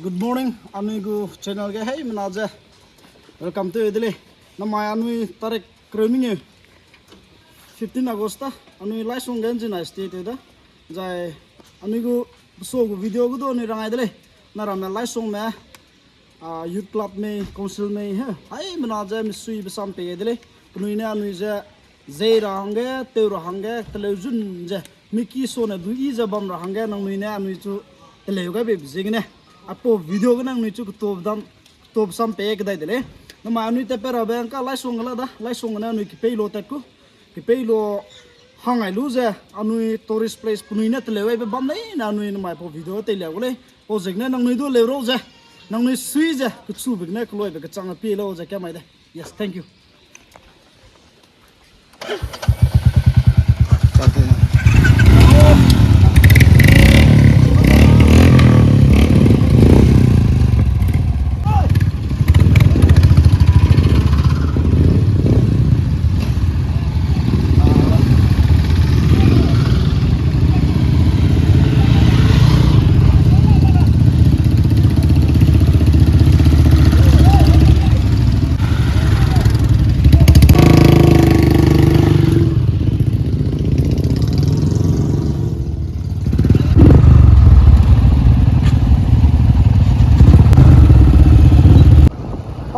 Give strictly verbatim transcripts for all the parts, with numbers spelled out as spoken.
Good morning, anui gu channel ge heimena ze welcome tew de lei. Namai anui tarik kereu mengeu, fifteen August ta, anui Laisong ge nzinai state tew da. Zai anui gu peso gu video gu du anui rangai de lei. Na ramme Laisongme, ah, youth club mei, council mei, he, heimena ze misui besam pei de lei. Penui ne anui ze zei ra hangge, tew ra hangge, teleu zun ze, miki sone du i ze bam ra hangge, nangnui ne anui chu teleu gai beibe ziegene, aipau video gene nangnui chu keto dam, keto besam pei kedai de lei. Namai anui tat pe rabe ngka Laisong la da, Laisong ne anui kipei lo tat ku. Kipei lo hangai lu ze, anui tourist place penui ne teleu aibe bam leine anui namai pau video teilia gu lei. Pau ziegene nangnui du leu rau ze, nangnui sui ze, kechube gene keloibe kechang a pie lau ze kamai de. Yes, thank you.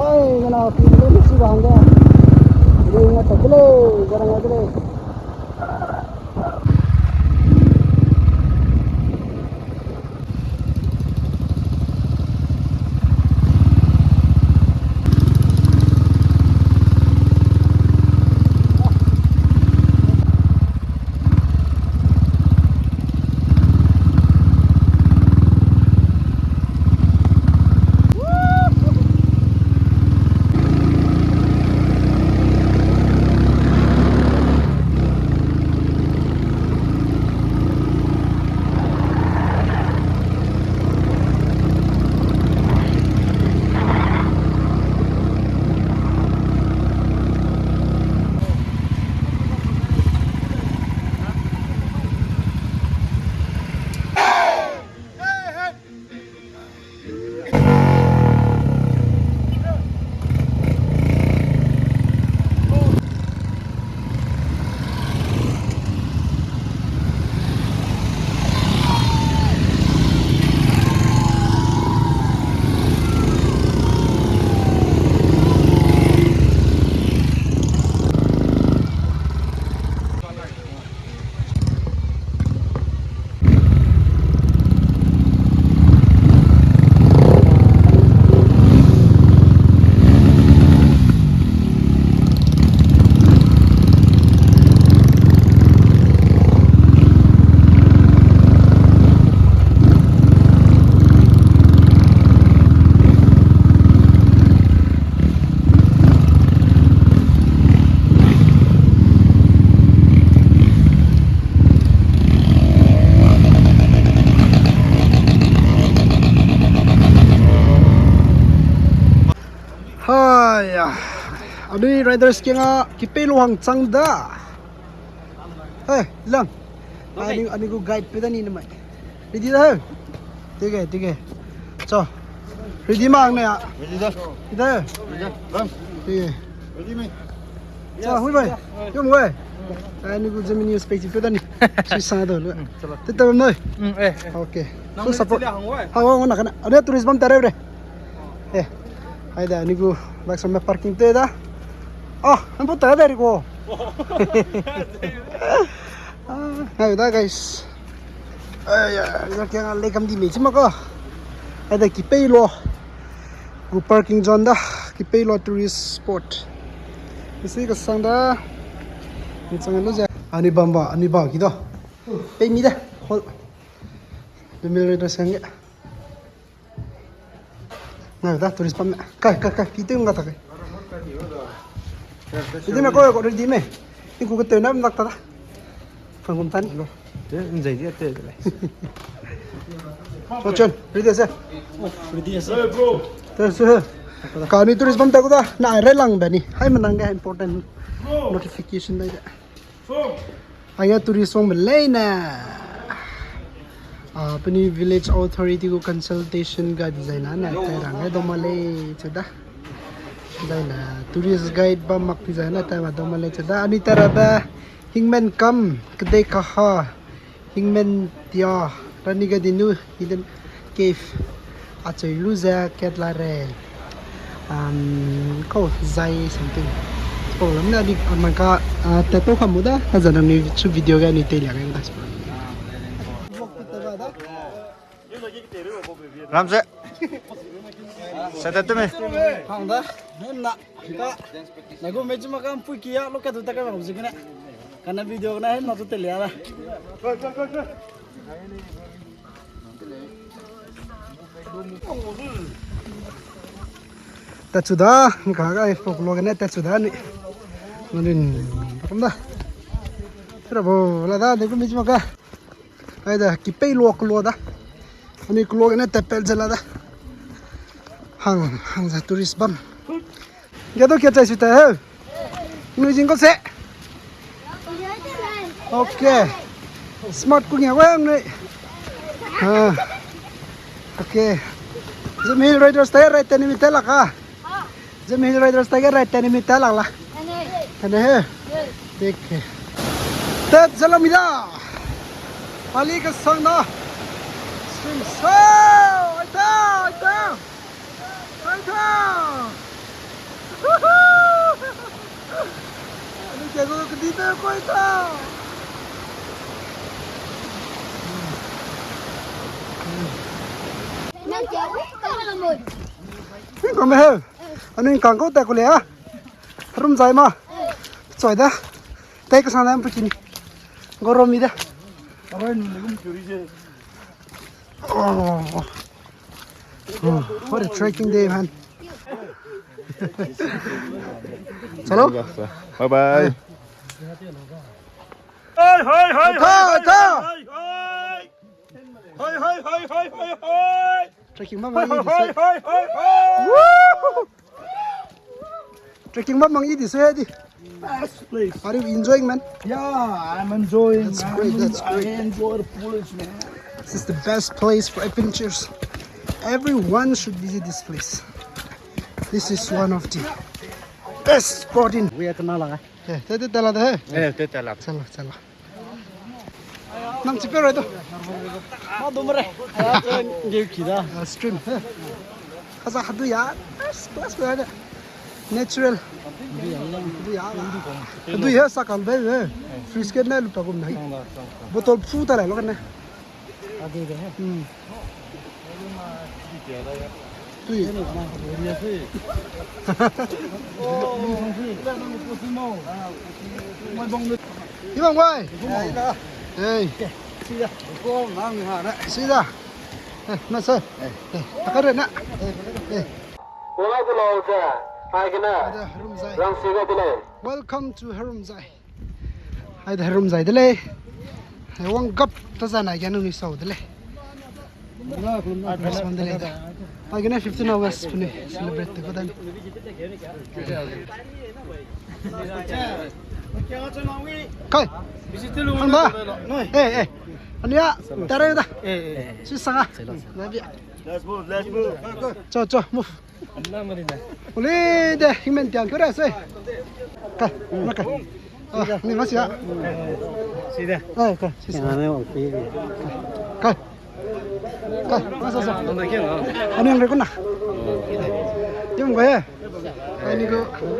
Hai, gana pi le misi bang ge. Ring na tak le, garang le. Hai, ya. Anui riders kiangge kipei lo hang chang da. Hey, lang. Ani, ani gu guide pe da ni namai. Ready da he? Tige, tige. Cho. Ready ma ang ne ya? Ready da. Ready da. Ready da. Bang. Tige. Ready, mate. Cho, hui bai. Yum bai. Ani gu Germany space pe da ni. Si sa da lo. Te ta bam noi. Mm, eh, eh. Okay. Full support. Ha, wa, wa, na kana. Ani tourist bam ta re re. Eh, hai da, ani gu bike sam parking te da. Ah, an pu ta da ri ko. Ah, hai da, guys. Ai ya, ya kya le kam di me chima ko. Hai da kipei lo. Gu parking zone da, kipei lo tourist spot. Isi ka sang da. Ni chang lo ja. Ani bam ba, ani ba ki da. Pei mi da. Hol. Demi re da sang ya. Ngai da, tourist pam me. Kai, kai, kai, ki te nga ta kai. Ki te me ko, ko ready me. Ni ku ke te na nak ta da. Phang kum tan. Te, nzai dia te le. So, Chen, ready se? Ready se. Te se. Ka ni tourist pam ta ku da. Na re lang ba ni. Hai menang ge important notification dai da. Ai ya tourist song me lei na. Ah, peni village authority gu consultation ga design na ne tai rang e doma lei che da. Design na tourist guide ba mak design na tai ma doma lei che da. Ani tara da Hingmen kam kedei kaha Hingmen tia rani ga dinu hidden cave. Acheu lu ze kat la rei. Um, kau zai something. Kau lam na di amang ka, ah, tattoo kamu da, ka zan ni chu video ga ni teilia ga da. Ramse. Sete tumi. Hang da, hem na, ka, na gu me chuma ka mpui kia, lo ka tu ta ka bang zikene. Kana video na hem na tu teilia da. Tachu da, ni ka ga, eh, pok lo gene tachu da ni. Nalin, kum da. Tera bo, la da, de kum mi chuma ka. Ai da, ki pei lo kulo da. Ani kulo gene tepel ze la da. Hang, hang za tourist bam. Ge do kia chai su ta he. Nui jing ko se. Okay. Smart ku ngia wang nui. Ah. Okay. Zeme Hill Riders ta right enemy ta lak a. Zeme Hill Riders ta ge right enemy ta lak la. Ane he. Tik he. Tet zela mi da. Ali ka sang da. Stream so. Aita, aita. Aita. Woohoo! Ani ke zo ke di te koi ta. Ni kame he. Ani kang ko ta ko le a. Rum zai ma. Choi da. Tai ka sang da mpukini. Goromi da. Oh. Oh, what a trekking day, man. Chalo. Bye bye. Hai, hai, hai, Tha, hai, tha. Hai, hai. Hai, hai, hai, hai, hai, hai. Trekking bam mang i di se. Hai, hai, hai, hai. Woo! Trekking bam mang i di se di. Best place. Are you enjoying, man? Yeah, I'm enjoying. That's great, that's great. I enjoy the place, man. This is the best place for adventures. Everyone should visit this place. This is one of the best spot in. We are gonna la. Eh, te, te, te la de. Eh, te, te la. Chala, chala. Nang chi pe rai to. Ma dum re. Aya, te ngeu ki da. Ah, stream. Kaza hadu ya. First class ba de. Natural. Hadu ya. Hadu ya sa kal be. Free skate na lu pa gum na. Bottle phu ta lai lo kan na. Hmm. Tui. Ibang wai. Hey. Sida. Eh, na sa. Eh, takare na. Eh. Ada Harumzai. Welcome to Harumzai. Ai da Harumzai de lei. Ai wang gap ta zan ai ge nung ni sau de lei. Ai, first one de lei da. Ai gene fifteen August puni celebrate te ko da ni. Kai. Hang da. Eh, eh. Ania, tare da. Si sanga. Let's move, let's move. Cho, cho, move. Uli de, Hingmen tiang kau ra se. Kai, na kai. Ah, ni ma sia. Sida. Ai, kai, si sa. Ngane wang pi. Kai. Kai, ma sa sa. Ani ang re ko na. Yum ko ye. Ani ko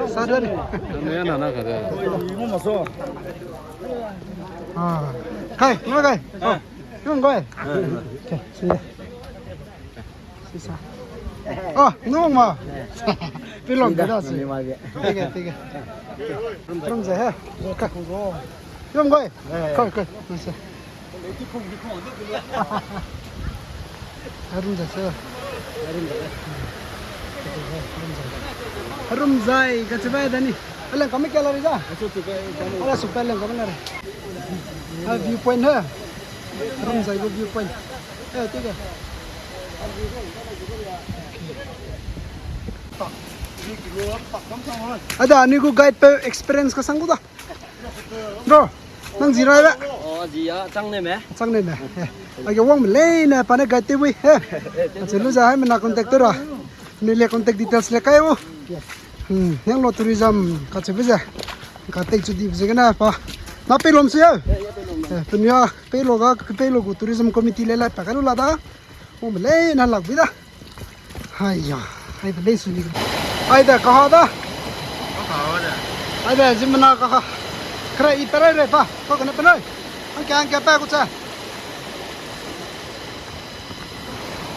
sa da ni. Ani na na ka da. Ah. Kai, ma kai. Oh. Yum ko ye. Kai, sida. Sisa. Oh, nung ma. Pilom da si. Tege, tege. Rum ze he. Ka. Yum goi. Kai, kai. Nasa. Rum ze se. Rum zai ka chibai da ni. Ala kami kela ri za. Ala super leng kami na re. Ah, viewpoint he. Rum zai gu viewpoint. Eh, tege. Ada, ani gu guide pe experience ka sang gu da. Bro, nang zirai be. Aji ya, chang ne me. Chang ne me. Eh, age wang me lei ne pa ne guide te bui. Eh. Ache lu za hai me na contact te ra. Ne le contact details le kai o. Hmm, yang lo tourism ka che be ze. Ka tei chu di be ze gene pa. Na pe lom se yo. Eh, pe nia, pe lo ga, pe lo gu tourism committee le lai pa ka lu la da. Wang me lei na lak bi da. Haiya, hai de lei su ni. Hai de, kaha da. Kaha de. Hai de, ziemmena kaha. Kra i perai re pa, pa kane penai. Angka, angka pa ku cha.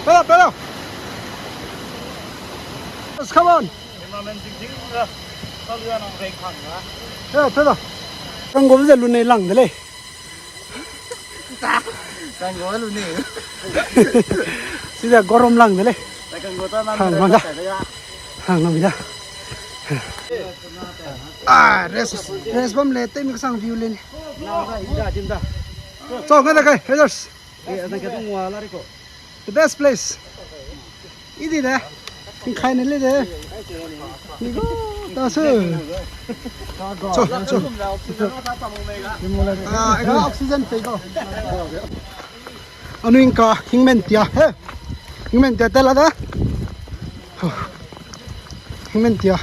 Pela, pela. Let's come on. Eh, pela. Kang go ze lu nei lang de lei. Kang go lu ni. Sida gorom lang de lei. Kang go ta na. Hang lang da. Hang lang da. Ah, rest, rest bam le, temi kasang view le ni. Na, da, ida, dim da. So, nga da kai, Raiders. Eh, ada ka tung wa la ri ko. The best place. Idi de. Nkai ne le de. Ni go. Ta su. Cho, cho. Ah, ega oxygen pe go. Anu ingka hingmentia, he. Hingmentia te la da. Hingmentia.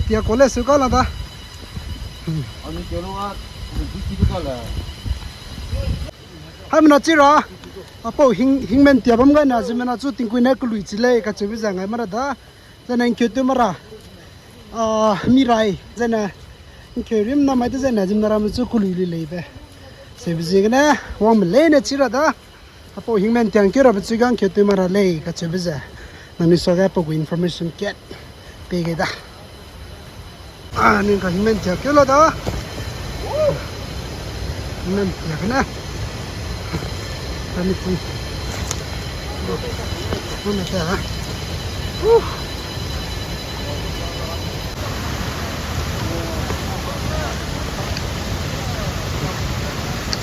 Tia kole su ka la da. Hmm. Anu ke lo a, di ki du ka la. Haimena chi ra, apau hing, hingmentia bam gai na, ziemmena chu tingkui ne kelui chi lei, kacheube ze ngai mara da, zene ngkeu tew mara, ah, mi rai, zene ngkeu rim na mai de zene ziemmena ramme chu kelui lui lei be. Seube ziegene, wang me lei ne chi ra da, apau hingmentia ngkeu rabe chu ga ngkeu tew mara lei, kacheube ze. Nangnui suage apau gu information kat. Pe gai da. Ah, ning ka hingmentia keu la da. Hingmentia kena. Kami pui. Hingmentia. Uh.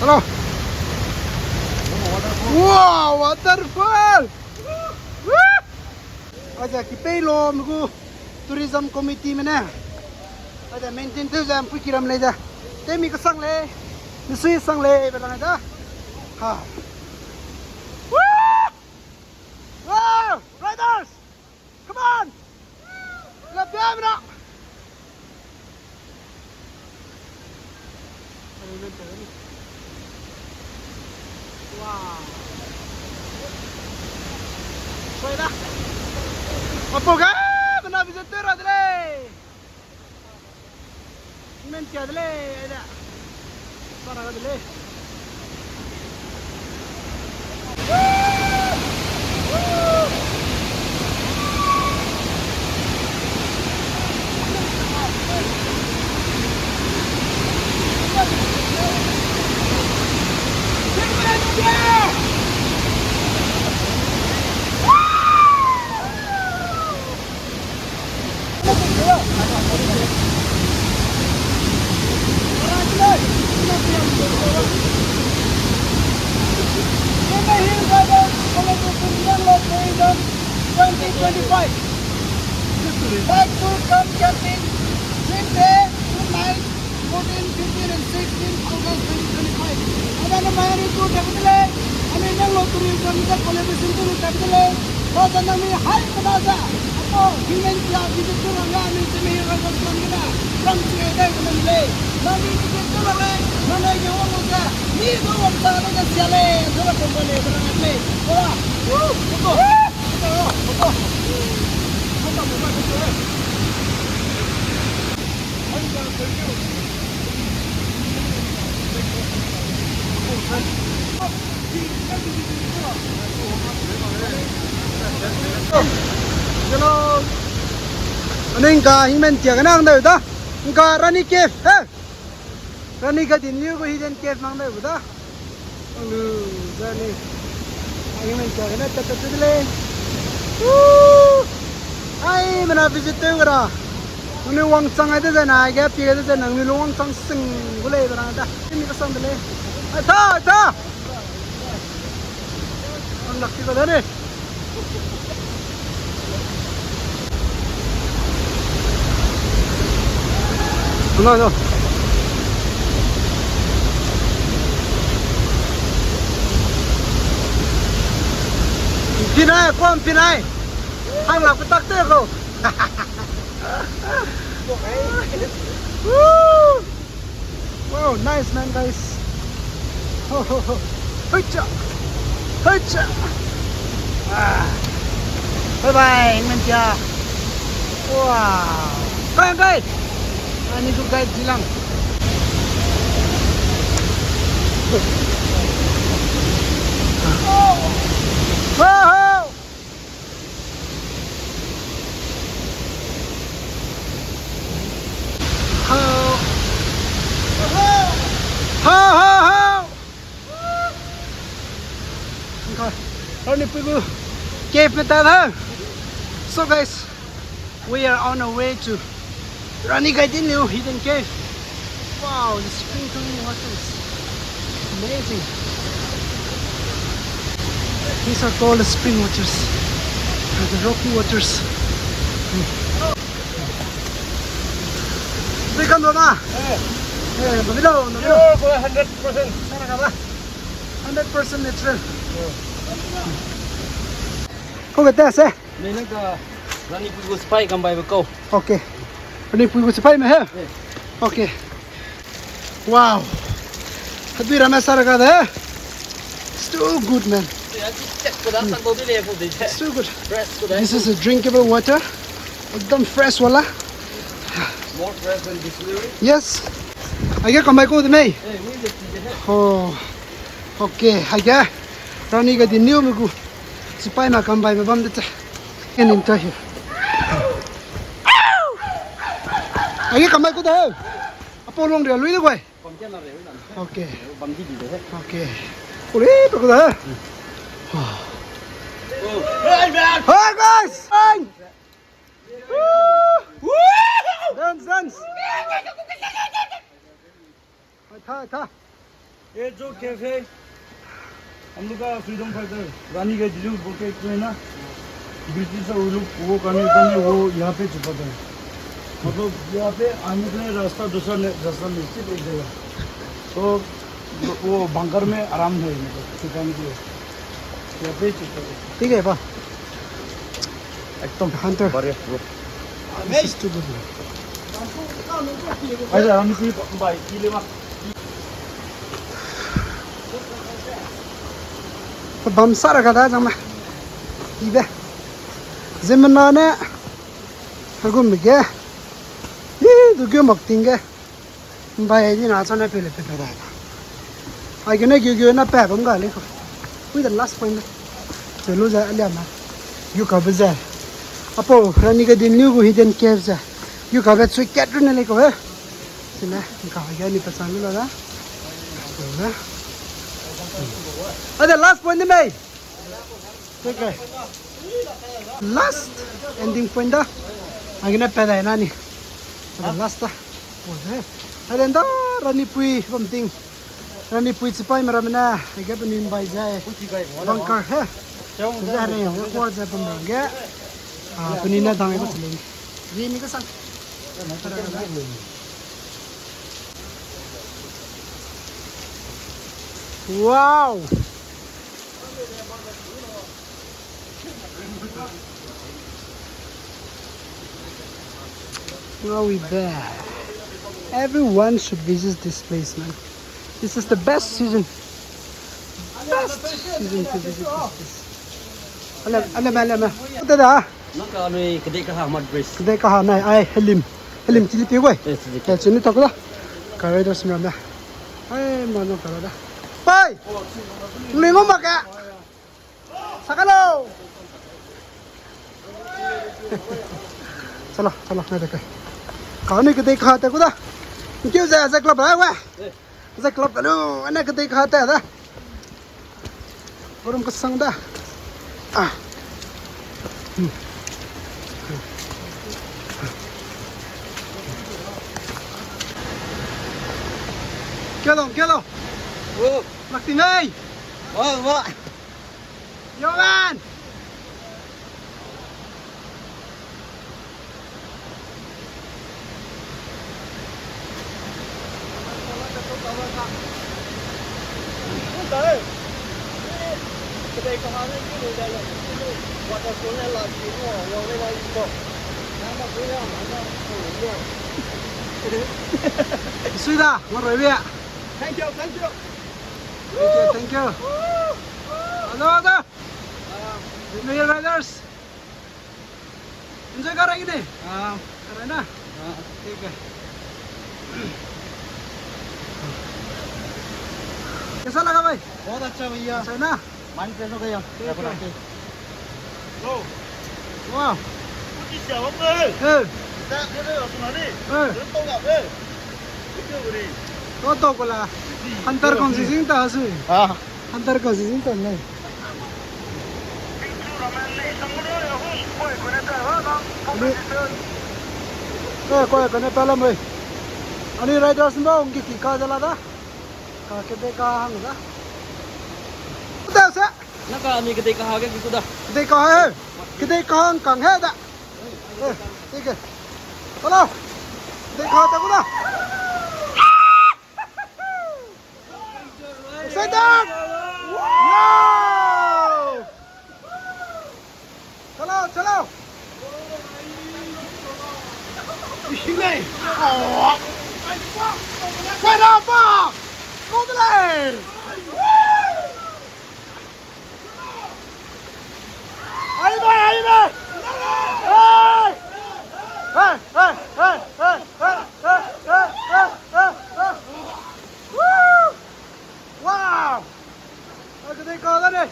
Hello. Wow, waterfall. Woo. Aja ki pei lo me gu tourism committee me ne. Aja maintain tew ze mpui kiram lei ze. Temi kasang lei. Misui sang lei be lang da. Ha. Woo! Wow! Riders! Come on! La bia me na. Wow. Soi da. Apau ga, bena visit tew ra de lei. Hingmentia de lei, ai da. Para ga de lei. Twenty twenty-five. Back to Kamchating, three day, two night, fourteen, fifteen and sixteen August twenty twenty-five. Ada na mai ani tu tabitele, ani nang lo turi kami da collaboration tu tabitele. Ba da nami hai mana da. Apo, hingmentia visit tu ranga ani temi ranga kami da. From three day kami le. Nami visit tu ranga, nami ye wang da. Ni tu wang sa lo da sia le. Thora company da le. Wah. Woo. Hello. Ani ngka hingmentia kena hang dau da. Ngka Rani Cave, he. Rani Gaidinliu gu hidden cave mang dai bu da. Lu, Rani. Ai, men cha ne ta ta de lei. Woo! Ai, mena visit tew ga ra. Nangnui wangchang ai de zai na, ai ge pie de zai nangnui lung wangchang sing gu lei ba ra da. Ni ka sang de lei. Ai ta, ai ta. Ang lak ti ba da ne. Hello, hello. Pinai, kuam pinai. Hang la kutak te ko. Woo! Wow, nice man, guys. Ho, ho, ho. Hoi cha. Hoi cha. Ah. Bye bye, Inmentia. Wow. Kai, kai. Ani tu guys bilang. Wow. Ho. Ho, ho, ho. Okay. Rani Puigu cave me ta da. So guys, we are on our way to Rani Gaidinliu hidden cave. Wow, the sprinkling water is amazing. These are called the spring waters, uh, the rocky waters. Hmm. Welcome, Roma. Eh. Eh, Babilo, Babilo. Sure, for hundred percent. Hundred percent natural. Kau kata se? Nei nang ka Rani Puigu sipai kam bai be kau. Okay. Rani Puigu sipai me he? Eh. Okay. Wow. Hadui ramme sar ka de. It's too good, man. It's too good. This is a drinkable water. Ekdam fresh wala. More fresh than distillery. Yes. Aige kamai ko de mei. Eh, we just see the head. Oh. Okay, aige. Rani Gaidinliu me gu sipai ma kam bai be bam de che. Can enter here. Aige kamai ko de. Apo long ria lui de guai. Okay. Okay. Ule pe ko da. Hi guys. Woo! Dance, dance. Tha, tha. ये जो कैफे, हम लोग का freedom fighter रानी गाइडिनलिउ बोल के एक ठो है ना, ब्रिटिश और लोग वो करने के लिए वो यहाँ पे छुपा था। मतलब यहाँ पे आने के लिए रास्ता दूसरा नहीं, रास्ता नहीं, सिर्फ एक जगह। तो वो बंकर में आराम है, मतलब छुपाने के लिए। यहाँ पे छुपा था। ठीक है बा। एकदम हंटर। बढ़िया, bro। This is too good, man। Aja, हम इसी भाई, ये ले मा। Bam sara ka da zang ma. Ibe. Zemena ne. Hagum ge. Ih, du ge mak ting ge. Mbai di na chane pele pe pe da. Aigene giu giu na pe bam ga le ko. Ui, the last point. Che lu ze aliam na. Giu ka be ze. Apo, Rani Gaidinliu gu hidden cave ze. Giu ka be chui kat ru ne le ko he. Sine, giu ka be ge ni pa chang lu la da. Ah, the last point de mei. Okay. Last ending point da. Aigene pe dai na ni. Last da. Aden da Ranipui bam ting. Ranipui chipaime ramme ne, aige penui mbai zai. Bunker he. Zai re, record zai bam rangge. Ah, penui ne dang e ba chilei. Ri mi ka sang. Wow! Ngaui be. Everyone should visit this place, man. This is the best season. Best season to visit this place. Alem, alem, alem. Uta da. Nang ka anui kedei kaha mat bridge. Kedei kaha nai, ai, helim. Helim chili pi wai. Eh, chili pi. Eh, chini tak da. Ka riders mram da. Ai, ma nang ka da. Pai! Nui ngom ma ka. Sakalo. Chalo, chalo, nai de kai. Ka anui kedei kaha ta ku da. Nkiu ze, ze club ai wai. Ze club ta lu, anui kedei kaha ta da. Borum ka sang da. Ah. Hmm. Kelo, kelo. Oh. Makti nei. Oh, wa. Yo, man. Suida, maroi bia. Thank you, thank you. Thank you, thank you. Hello, hello. Enjoy riders. Enjoy कर रहे कि नहीं? हाँ। कर रहे ना? हाँ। ठीक है। कैसा लगा भाई? बहुत अच्छा भैया। अच्छा है ना? Mind fresh हो गया। ठीक है। Wow. Ê. Ê. Ê. Kau tau ko la. Hunter kong si zing ta sui. Ah. Hunter kong si zing ta le. Ni. Ê, koi kone pa lam oi. Ani riders ba ong ki ki ka jala da. Ka kedei ka hang da. Da se. Na ka ni kedei ka ha ge ki ku da. Kedei ka ha he. Kedei ka hang kang he da. Eh, ठीक है. Hello. Kedei ka ha ta ku da. Excited. Wow. Chalo, chalo. Ishinei. Oh. Wait up. Go the lane. Aime, aime! Hey! Hey, hey, hey! Woo! Wow! Ai, kedei ka da ne.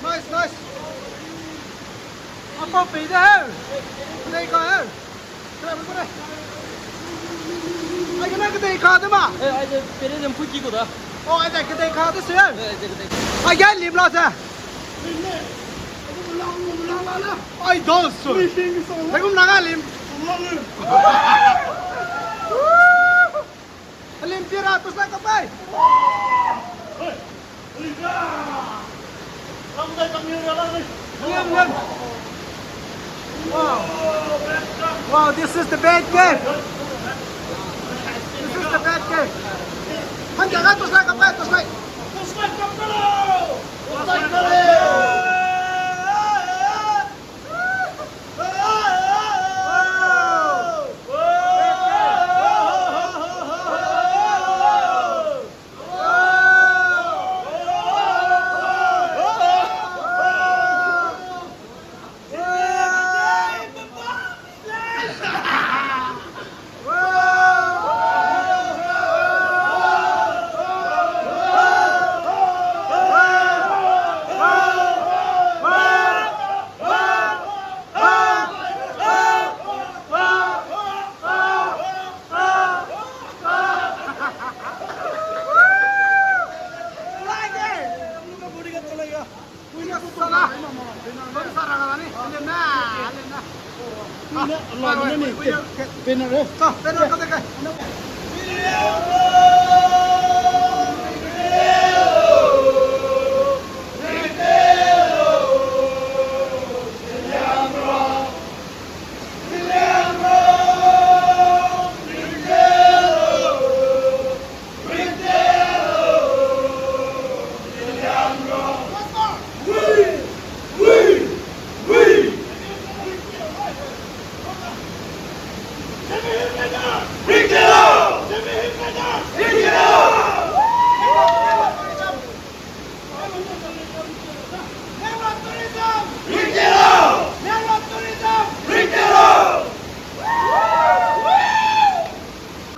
Nice, nice. Apa pei de heu. Kedei ka heu. Ai, kena kedei ka de ma? Eh, ai, de, pere dem pui ki ku da. Oh, ai, de kedei ka de se. Eh, de kedei. Ai, ga lim la se. Ai, dos. Ai, gum na ga lim. Lim pira, tu sa ka pai. Lim, lim. Wow. Wow, this is the bad game. This is the bad game. Han jaga tu sa ka pai, tu sa.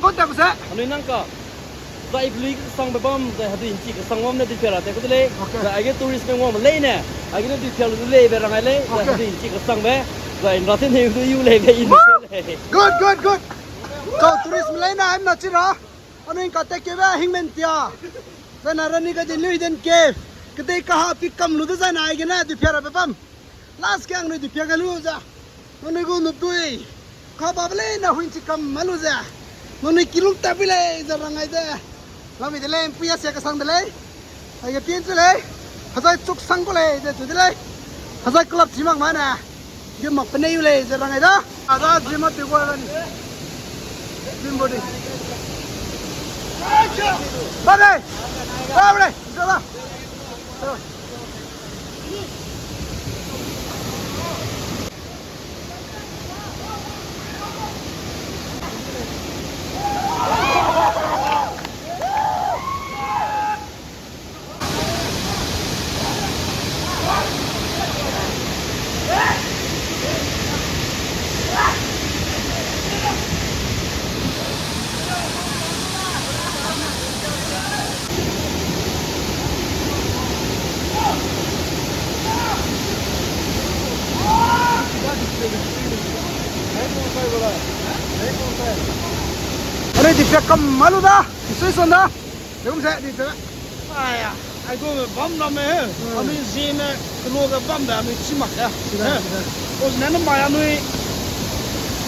Gon ta ku se. Anui nang ka. Zai i pelui kesangbe bam, zai hedui nchi kesang bam ne dui pia ra te ku de lei. Okay. Zai aige tourist me ngwang me leine. Aige ne dui pia lu de lei be rang ai lei. Zai okay. Hedui nchi kesangbe. Zai nra te ne du yu lei be i lei. Good, good, good. So tourist me leine, I'm not sure. Anui ka te ke be hing men tia. Zai na rani ka din lui den ke. Kedei ka ha pi kam lu de zai na aige ne dui pia ra be bam. Last ke anui dui pia ga lu ze. Nangnui gu nupdui. Ka ba be lei na hui chi kam ma lu ze. Nangnui kilung ta bi lei ze rang ai ze. Lami de lei, mpui a sia kesang de lei. Aige pin chu lei. Hazai chuk sang ku lei ze chu de lei. Hazai club chi mak ma na. Ge mak pe nei u lei ze rang ai da. Ada gym a ti gua ga ni. Gym body. Ba lei. Ba lei. Zo la. Zo. Anui di pia kam malu da, sui son da. Degum se di se. Aya, ai go bam ramme. Hmm. Anui zeme kelo ge bam da anui chi mak da. Sida, eh, sida. O ne na mai anui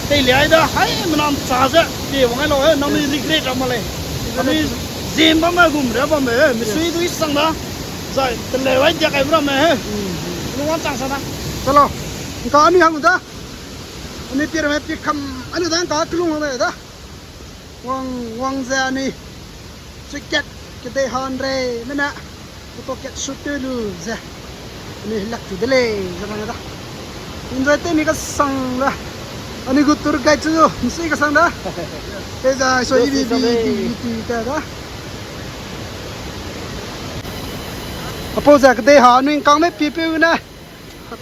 tei le ai da, hai menam cha ze. Te wang ai lo, eh, nang ni regret ram le. Sida, anui sida. Zem bam ma gum re bam, eh, mi sui du isang da. Zai te le wai dia kai bam me, eh. Hmm, hmm. Lu wan chang sa da. Chalo. Ka anui hang da. Anui pia ramme pia kam, anui da ka kelung hang da. Wang, wang ze anui jacket kedei hanrei mena, photo kat shoot tew lu ze. Anui lak tu de lei, ze bang da. Enjoy tew mi kasang da. Anui gu tour guide chu, mi sui kasang da. Pe za, so i bi, bi, bi, bi, te da. Apau ze kedei ha, anui kang me pi peu ne.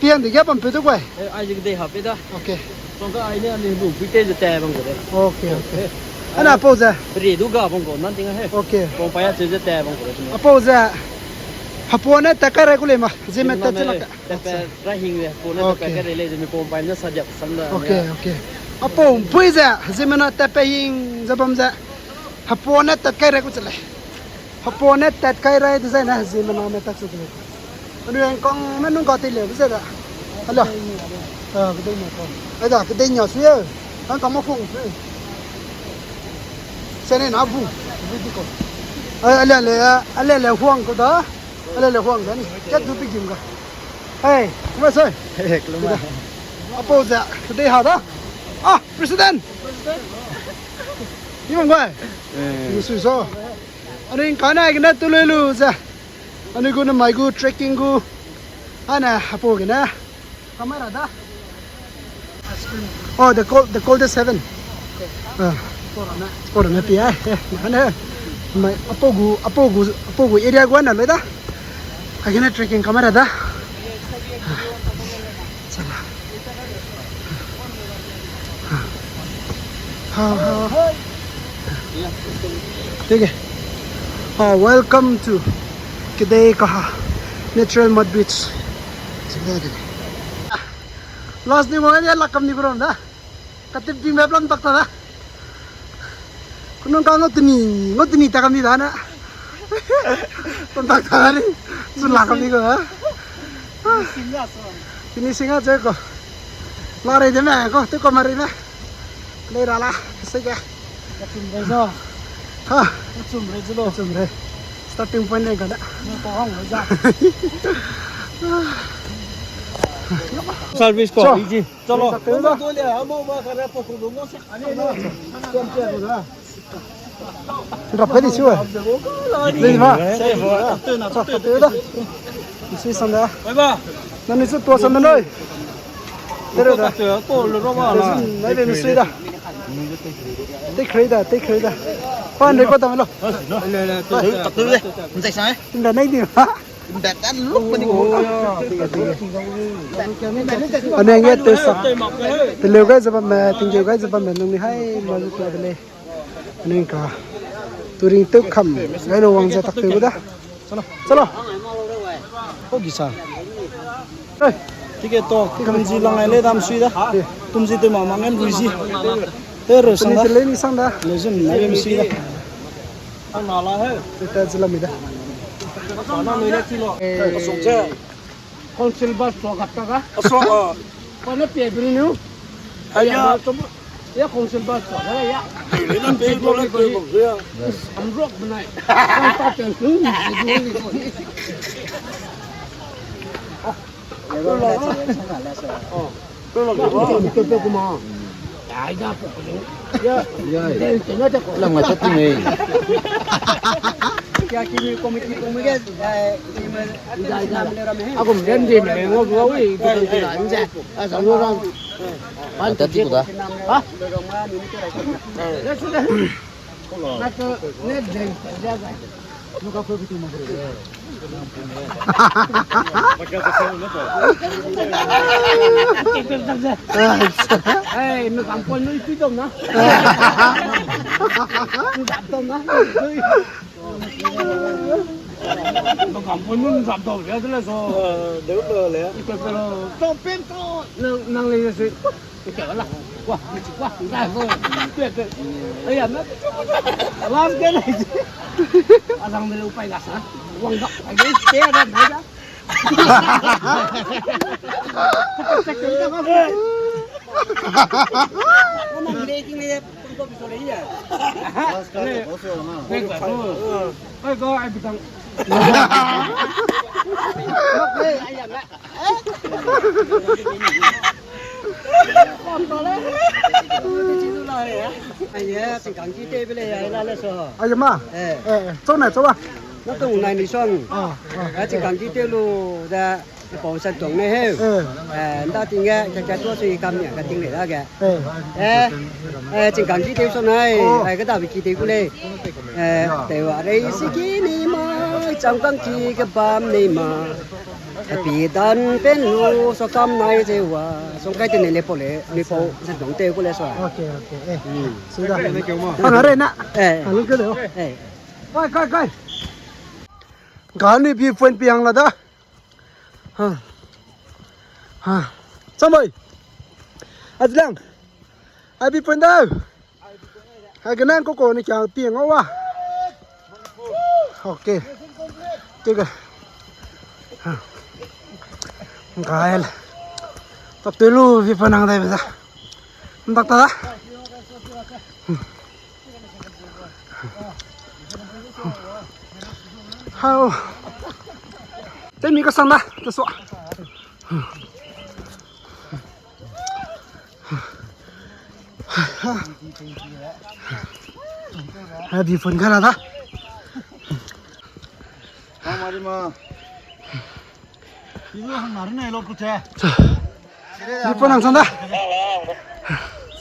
Piang de ge bam peu de guai. Eh, ai ze kedei ha pe da. Okay. Song ka ai ne, ani lu pui te ze te bang ko de. Okay, okay. Eh, ana apau ze. Bre du ga bang ko, nan ting he. Okay. Pong pa ya che ze te bang ko de. Apau ze. Hapua ne tat kai rai ku lei ma. Zeme tat ze lak. Tat kai rai hing le, hapua ne tat kai rai lei, zeme pong pa ne sa diak sang da. Okay, okay. Apau pui ze, zeme na tat pe hing ze bam ze. Hapua ne tat kai rai ku che lei. Hapua ne tat kai rai dezaine, zeme na me tat chu de. Anui ang kang me nung ka tei le, ze da. Ala. Ah, kedei nia ko. Ai da, kedei nia sui e. Ang kang ma kung sui. Sene na bu. Bu di ko. Ai, ale le, ale le huang ko da. Ale le huang da ni. Kat du pi gim ga. Hey, kuma soi. Hey, kuma. Apau ze, kedei ha da. Ah, President. Ni mang bai. Eh. Ni sui so. Anui ngkane gene tu lui lu ze. Anui gu namai gu trekking gu. Ane, apau gene. Camera da. Oh, the cold, the coldest heaven. Ah. Sport na pi ai. Eh, ane. Mai, apau gu, apau gu, apau gu area gu na lui da. Agene trekking camera da. Sala. Ha, ha. Thank you. Oh, welcome to Kedei Kaha Natural Mud Beach. Last ni mo ne lakam ni kuram da. Katip ding map lam tak ta da. Kunung ka ngau teni, ngau teni ta kami da na. Kon tak ta ni. Sun la kami ko ha. Teni singa je ko. La rei de me ko, te ko ma rei me. Lei ra la, se ke. Kachum rei zo. Ha. Kachum rei zo lo. Kachum rei. Starting point ne ka da. Ne ko hang rei za. Service ko, easy. Chalo. Rap ka di chu. Lei ma. Sa, ta te da. Isi san da. Oi ba. Na ni chu tua san da noi. Tere da. Ko lo ro ba la. Nai de mi sui da. Take rate da, take rate da. Pan re ko ta me lo. Le, le, tu, tu, tu, tu. Nzai sa, eh. Tinda nai di ma. Anui nge tew sak. Teleu gai ze bamme, tinggeu gai ze bamme, nung ni hai ma zu tua de lei. Anui ka. Touring tew kam. Gai lo wang ze tak tew da. Chalo. Chalo. Ko gisa. Hey. Ticket to, tumzi lang ai le dam sui da. Tumzi tew ma ma ngen lui zi. Te ro sang da. Te le ni sang da. Le zun na le mi sui da. Ang na la he. Te ta zila mi da. Sana lui na ti lo. Eh. Asong che. Council bus to gat ta ga. Asong, ah. Pana pe bri nu. Aya. Ya council bus to ga ya. Te le na pe to le pe ko ya. Am rock benai. Sang ta te. Lam nga chat ting ei. Ya kimi committee pung ge, eh, kimi, a gum gen di me ngo bu wi, bu di na nje. A sa lo ran. Ata ti ku da. Ha? Na ko ne den ja ga. Nu ka ko bitu ma. Hey, mi kam pon nu ipi dom na. Dom na. Bang kam pun nun zap dau le, de le so. Eh, de le le. Ito pero, to pen to. Nang, nang le se. Ke la. Wa, wa, da ho. Ke, ke. Ai ya, na. Alam ke le. Azang de le upai ga sa. Wang ga, ai ke, ke da, da. Nang le, ke le. Aye, chingkang ki te bele ya la le so. Aye ma. Eh. Eh, eh. Chau na, chau ba. Na tong nai ni song. Ah, ah. Chingkang ki te lu da. Pau sa tuang ne heu. Eh. Eh, nda ting ge, ka ka tua sui kam nia ka ting le da ge. Eh. Eh, eh, chingkang ki teu so nai. Oh. Ai, ka da bi ki teu ku le. Eh, teu a rei si ki ni mai, changkang ki ka bam ni ma. Happy dan pen lu so kam nai ze wa. Song kai te ne le pau le, mi pau sa tuang teu ku le so. Okay, okay. Eh. Hmm. Suda. Thank you, ma. Thank you, re na. Eh. Thank you, re. Eh. Kai, kai, kai. Ga ni bi phone pi hang la da. Ha. Ha. Chamoi. Azlang. Abi pun dau. Ha, kenan koko ni kya piang wa. Okay. Tiga. Ha. Gael. Tak telu vi panang dai beza. Ndak ta da. Hau. Temi ka sang da, ta sua. Ha, bi phone ka la da. Mari ma. Ibu hang nari na lo kute. Ni pun hang sang da.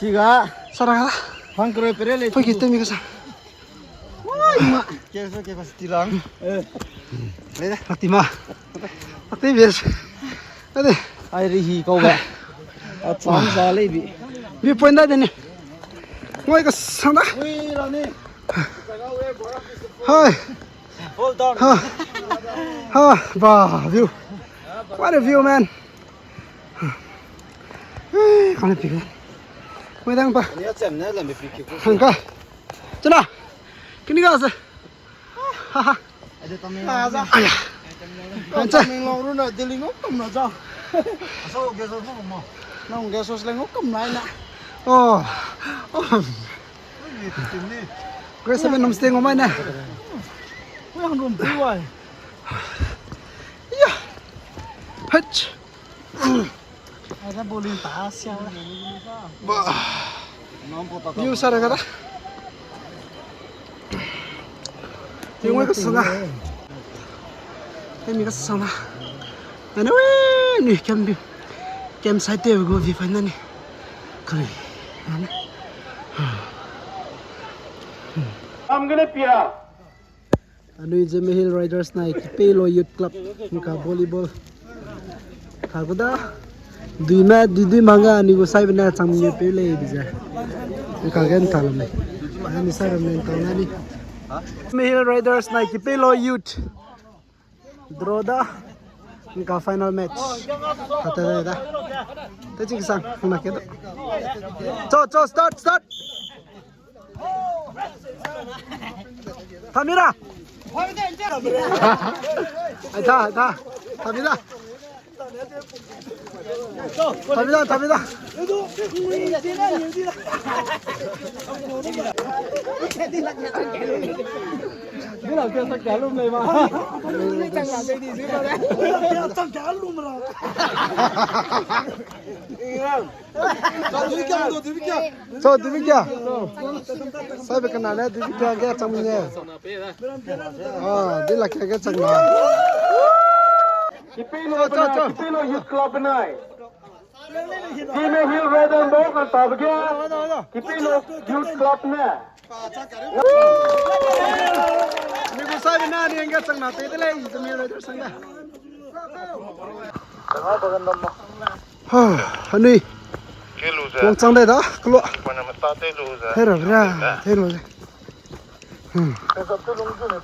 Siga. Sara da. Hang kere pere le. Pagi temi ka sang. Wai ma. Ke so ke pasti lang. Eh. Le da. Pasti ma. Pasti bes. Ade. Ai ri hi kau ba. A chang sa le bi. Bi pun da de ni. Ngoi ka sang da. Ui la ni. Hai. Hold on. Ha. Ha, ba, view. What a view, man. Eh, kane pi. Mai dang pa. Ni a chem ne la mi pi ki. Hangka. Chana. Kini ga se. Ha ha. Ade tam ni. Aya. Ancha. Tam ni ngau ru na Delhi ngau kam na ja. Aso ge so mo. Na ge so le ngau kam na na. Oh. Oh. Grace, namaste ngomai ne. Yang rum pi wai. Ya. Hach. Ada bolin ta siang. Ba. View sara kada. View ngoi ka sana. Emi ka sana. Ane we ni kem bi. Kem sai te go vi fai na ni. Kami. Ane. Am gane pia. Anui Zeme Hill Riders nai Kipelo Youth Club ngka volleyball. Ka gu da. Dui me, dui dui manga anui gu sai bena chang ye pe le bize. Ngka gen ta lo me. Ani sai ram nen ta na ni. Zeme Hill Riders nai Kipelo Youth. Draw da. Ngka final match. Kata da da. Te ching sang, na ke da. Cho, cho, start, start. Tamira. Ai ta, ai ta. Tamira. Tamira, Tamira. Bila ke sa kalu me ma. Chang kalu me. Cho, dibi kia. Saibe kena ne dibi kia ge chang ne. Ah, di la kia ge chang na. Cho, cho, cho. Kipilo Youth Club benai. Kime Hill Riders bo kan tabe ge. Kipilo Youth Club ne. Ni gu saibe na ni ge chang na te de lei, Kime Hill Riders sang da. Ha, hanui. Wangchang dai da, kelo. Hera, hera, hera. Hmm.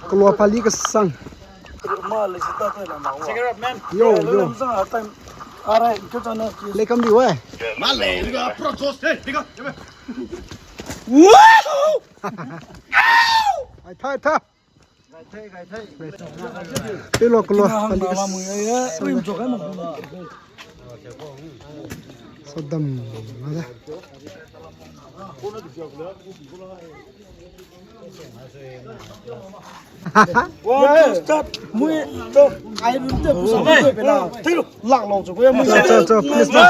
Kelo pali kesang. Yo, yo. Lei kam di we. Ai, tha, tha. Kelo, kelo. Sadam, ada. One, two, start. Mui, to. Ai, run te, push up te, pela. Thilo. Lak lau chu ko ya mui. Cho, cho, cho, please, no.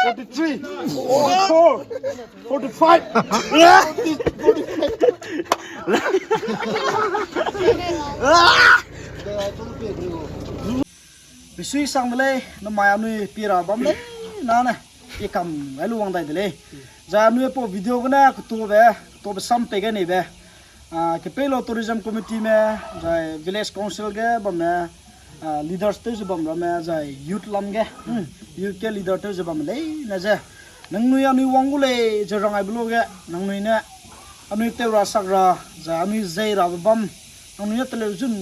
Forty-three, forty-four, forty-five. Misui sang de lei, namai anui pira bam lei, na ne. I kam gai lu wang dai de lei. Zai anui pau video gene ketobe, ketobe sam pei gai neibe. Ah, Kepelo Tourism Committee me, zai Village Council ge bamme, ah, leaders tew ze bam ramme, zai youth lam ge, hmm, youth ge leader tew ze bamme leine ze. Nangnui anui wang gu lei ze rang aibe luge, nangnui ne, anui tew ra sak ra, zai anui zei rabe bam, nangnui ne teleu zun,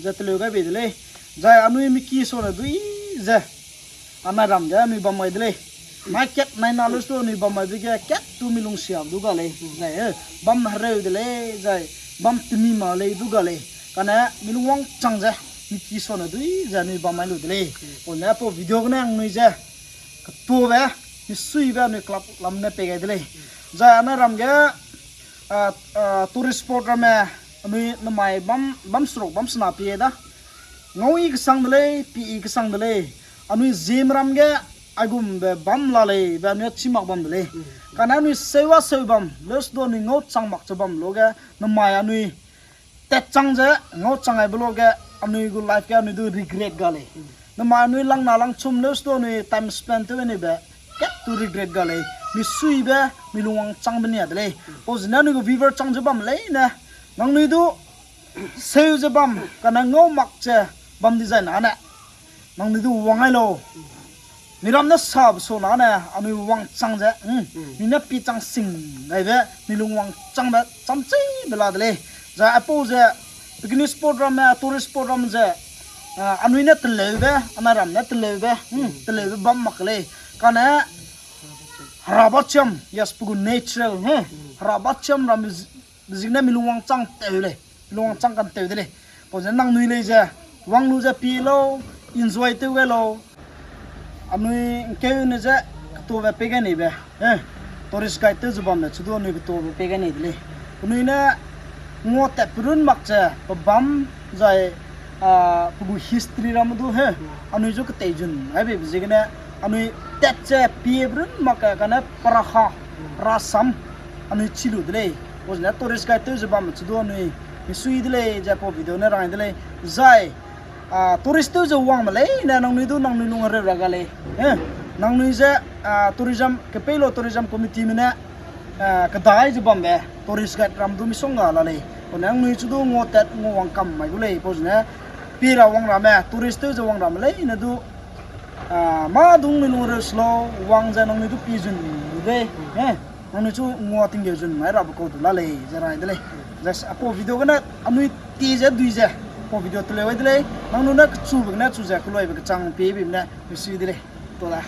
ze teleu gai bei de lei. Zai anui miki sone dui ze. Anai ram ge anui bam mai de lei. Mai kat nai na lu su anui bam mai de ge kat tu mi lung siam du ga lei. Zai, eh, bam hereu de lei, zai bam temi ma lei du ga lei. Kane mi lung wangchang ze, mi ki sone dui ze anui bam mai lu de lei. Pau ne pau video gene nangnui ze, ketobe, misuibe anui club lam ne pei gai de lei. Zai anai ram ge, ah, ah, tourist spot ramme, anui namai bam, bam seruk, bam sena pie da. Ngau i kesang de lei, pi i kesang de lei. Anui ziem ram ge, aigumbe bam la lei, be anui chimak bam de lei. Kane anui sewa seu bam, leus du anui ngau chang mak che bam luge, namai anui tet chang ze, ngau chang aibe luge, anui gu life ge anui du regret ga lei. Namai anui lang na lang chum leus du anui time spend tew ne be, kat tu regret ga lei, misuibe, mi lung wangchangbe nia de lei. Pau zene anui gu viewer chang ze bam leine, nangnui du, seu ze bam, kane ngau mak che bam di zai na ne. Nangnui du wang ai lau. Mi ram ne sab so na ne, anui wangchang ze, hmm. Mi ne pi chang sing gaibe, mi lung wangchangbe, cham cheibe la de lei. Zai apau ze, picnic spot ramme, tourist spot ram ze, ah, anui ne teleube, anai ram ne teleube, hmm, teleube bam mak lei. Kane, hera ba chiam, yes, pe gu natural, hmm. Hera ba chiam ram ziegene mi lung wangchang tew lei, mi lung wangchang kan tew de lei. Pau ze nangnui lei ze, wang lu ze pi lau, enjoy tew gai lau. Anui ngkeu ne ze, ketobe pei gai neibe, eh, tourist guide tew ze bam le, chu du anui ketobe pei gai nei de lei. Penui ne, ngua tat perun mak ze, pe bam, zai, ah, pe gu history ramme du, he, anui zu ketei zun, ai beibe ziegene, anui tat ze pie perun mak ge, kane paraha, rasam, anui chi lu de lei. Pau zene tourist guide tew ze bamme chu du anui misui de lei, ze pau video ne rang de lei. Zai, ah, tourist tew ze wangme leine nangnui du nangnui lung hereu ra ga lei. Eh, nangnui ze, ah, tourism, Kepelo Tourism Committee me ne, ah, kedai ze bambe, tourist guide ram du misongga la lei. Pau ne nangnui chu du ngua tat ngua wang kam mai gu lei. Pau zene, pi ra wang ramme, tourist tew ze wang ramme leine du, ah, mâ dung mi lung hereu se lau, wang ze nangnui du pi zun lu dei. Eh, nangnui chu ngua tinggeu zun mai rabe kau du la lei, ze rang de lei. Zai apau video gene anui ti ze dui ze, apau video teleu ai de lei, nangnui ne kechube gene chu ze keluibe kechang pie bim ne, misui de lei. To da.